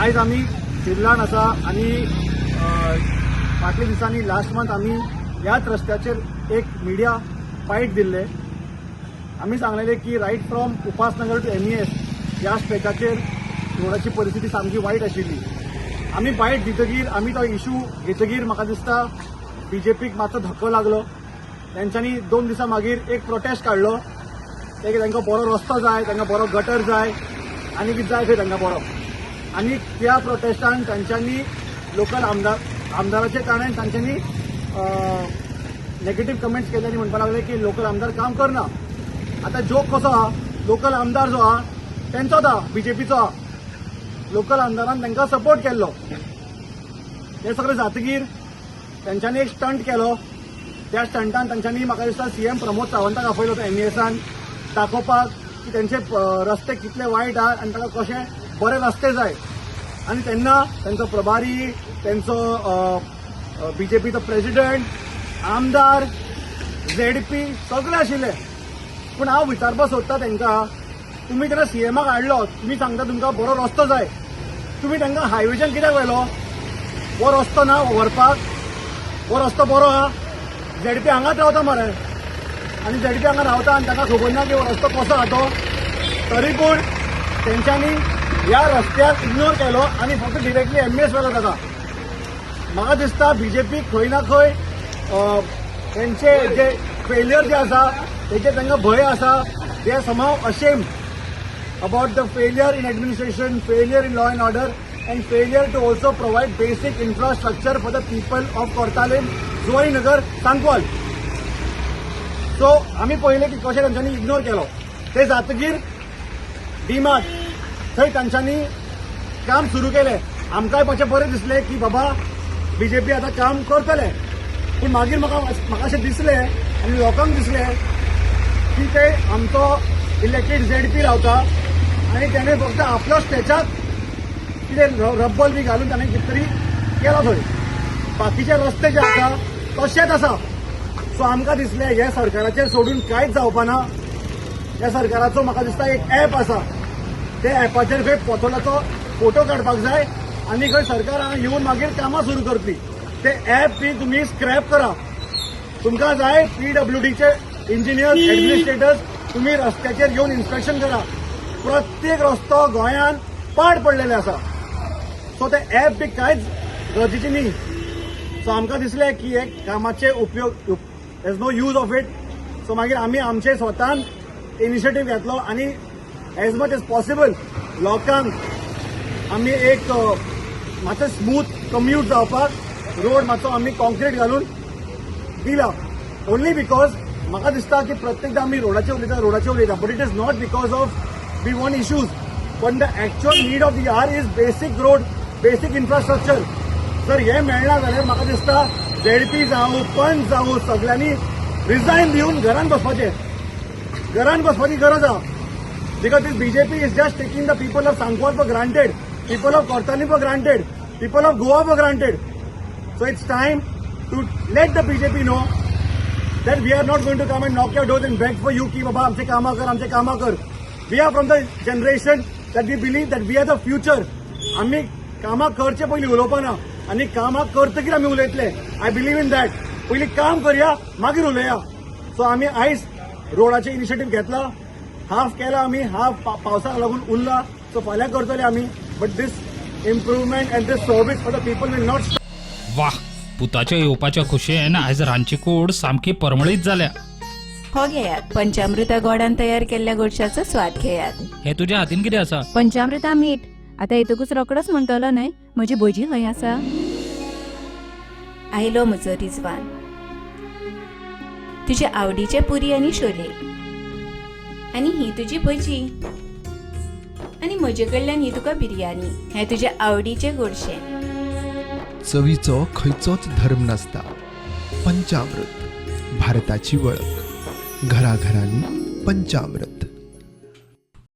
आयज आमी चिर्लान आसा आनी फाटल्या दिसांनी लास्ट मंथ आमी ह्याच रस्त्याचेर एक मिडिया फायट दिल्ले. आमी सांगलेले की right from Upasnagar to MES ह्या स्ट्रेचाचेर रोडाची परिस्थिती सामकी वायट आशिल्ली. आमी बायट दितगीर, आमी तो इशू घेतगीर, म्हाका दिसता बीजेपीक मातसो धक्को लागलो. तेंच्यांनी 2 दिसां मागीर एक प्रोटेस्ट काडलो. ते तांकां बरो रस्तो जाय, तांकां बरो गटर जाय आनी कितें जाय थंय तांकां बरो. आनी त्या प्रोटेस्टान तांच्यांनी लोकल आमदार, आमदाराचे कारणान तांच्यांनी नेगेटीव कमेंट्स केले आनी म्हणपाक लागले की लोकल आमदार काम करना. आतां जोक कसो आहा, लोकल आमदार जो आहा तेंचोच आहा, बीजेपीचो आहा. लोकल आमदारान तांकां सपोर्ट केल्लो. हें सगळें जातगीर तेंच्यांनी एक स्टंट केलो. त्या स्टंटान तांच्यांनी, म्हाका दिसता, सीएम प्रमोद सावंताक आपयलो तो एमईएसान दाखोवपाक की तेंचे रस्ते कितले वायट आहात आनी ताका कशे बरे रस्ते जाय. आनी तेन्ना तेंचो प्रभारी, तेंचो बीजेपीचो प्रेसिडेंट, आमदार, झेडपी सगळे आशिल्ले. पूण हांव विचारपाक सोदता तांकां, तुमी जेन्ना सीएमाक हाडलो, तुमी सांगता तुमकां बरो रस्तो जाय, तुमी तांकां हायवेच्यान कित्याक व्हेलो? हो रस्तो ना व्हरपाक? हो रस्तो बरो आहा. झेडपी हांगाच रावता मरे आनी झेडपी हांगा रावता आनी ताका खबर ना की हो रस्तो कसो आहा तो. तरी पूण तेंच्यांनी ह्या रस्त्याक इग्नोर केलो आनी फक्त डिरेक्टली एमईएस व्हेलो ताका. म्हाका दिसता बीजेपी खंय ना खंय तेंचे जे फेलियर जे आसा तेचे तांकां भंय आसा. They are somehow ashamed about the failure in administration, failure in law and order, and failure to also provide basic infrastructure for the people of Cortalim, Zuarinagar, Sankwal. So आमी पळयलें की कशें तांच्यांनी इग्नोर केलो. ते जातगीर डीमार्ट थंय तांच्यांनी काम सुरू केलें. आमकांय मातशें बरें दिसलें की बाबा, बीजेपी आतां काम करतले. पूण मागीर म्हाका अशें दिसलें आनी लोकांक दिसलें की ते आमचो इलेक्टेड झेडपी रावता आनी तेणे फक्त आपलो स्ट्रेचाक कितें रब्बल बी घालून ताणें कितें तरी केलो थंय. बाकीचे रस्ते जे आसा तशेच आसा. सो आमकां दिसलें हे सरकाराचेर सोडून कांयच जावपाना. ह्या सरकाराचो म्हाका दिसता एक एप आसा. त्या एपाचेर खंय पोथोलाचो फोटो काडपाक जाय आनी खंय सरकार हांगा येवन मागीर कामां सुरू करतली. ते एप बी तुमी स्क्रॅप करा. तुमकां जाय पीडब्ल्यूडीचे इंजिनियर्स, एडमिनिस्ट्रेटर्स, तुमी रस्त्याचेर येवन इन्स्पेक्शन करा. प्रत्येक रस्तो गोंयांत पाड पडलेले आसा. सो ते एप बी कांयच गरजेचे न्ही. सो आमकां दिसलें की हे कामाचे उपयोग, is no use of it. So मागीर आमी आमचे स्वतान इनिशिएटीव घेतलो आनी एज मच एज पॉसिबल लोकांक आमी एक मातसो स्मूथ कम्यूट जावपाक रोड मातसो आमी कॉन्क्रीट घालून दिला. ओनली because म्हाका दिसता की प्रत्येकदा आमी रोडाचे उलयता, रोडाचे उलयता, but it is not because of we want issues, पण the actual need of the hour is basic road, basic infrastructure. जर हे मेळना जाल्यार म्हाका दिसता झेडपी जावं, पंच जावं, सगळ्यांनी रिजायन दिवन घरान बसपाचें, घरान बसपाची गरज आहा, because this BJP is just taking the people of Sancoale for granted, people of Cortalim for granted, people of Goa for granted. So it's time to let the BJP know that we are not going to come and knock your doors and beg for you की बाबा, आमचे कामां कर, आमचे कामां कर. We are from the generation that we believe that we are the future. आमी कामां करचे पयलीं उलोवपाना आनी कामां करतकीर आमी उलयतले. I believe in that. पयलीं काम करया, मागीर उलोवया. सो आमी आयज रोडाचे इनिशिएटीव घेतला. हाफ केला आमी, हाफ पावसाक लागून उरला. सो फाल्यां करतले आमी, but this improvement and this service for the people will not वाह, पुताच्या येवपाच्या खुशयेन आयज रांदची कूड सामकी परमळीत जाल्या. हो घेयात, पंचामृता गोडान तयार केल्ल्या गोडशाचो स्वाद घेयात. हे तुज्या हातीन कितें आसा? पंचामृता मीठ. आता येतकूच रोकडोच म्हणटलो न्हय, म्हजी भजी खंय आसा? आयलो म्हजो रिजवान. तुजे आवडीचे पुरी आनी शोले आनी ही तुजी भजी आनी म्हजे कडल्यान ही तुका बिरयानी. हें तुजे आवडीचें गोडशें. चवीचो खंयचोच धर्म नासता. पंचामृत, भारताची वळख. घराघरांनी पंचामृत.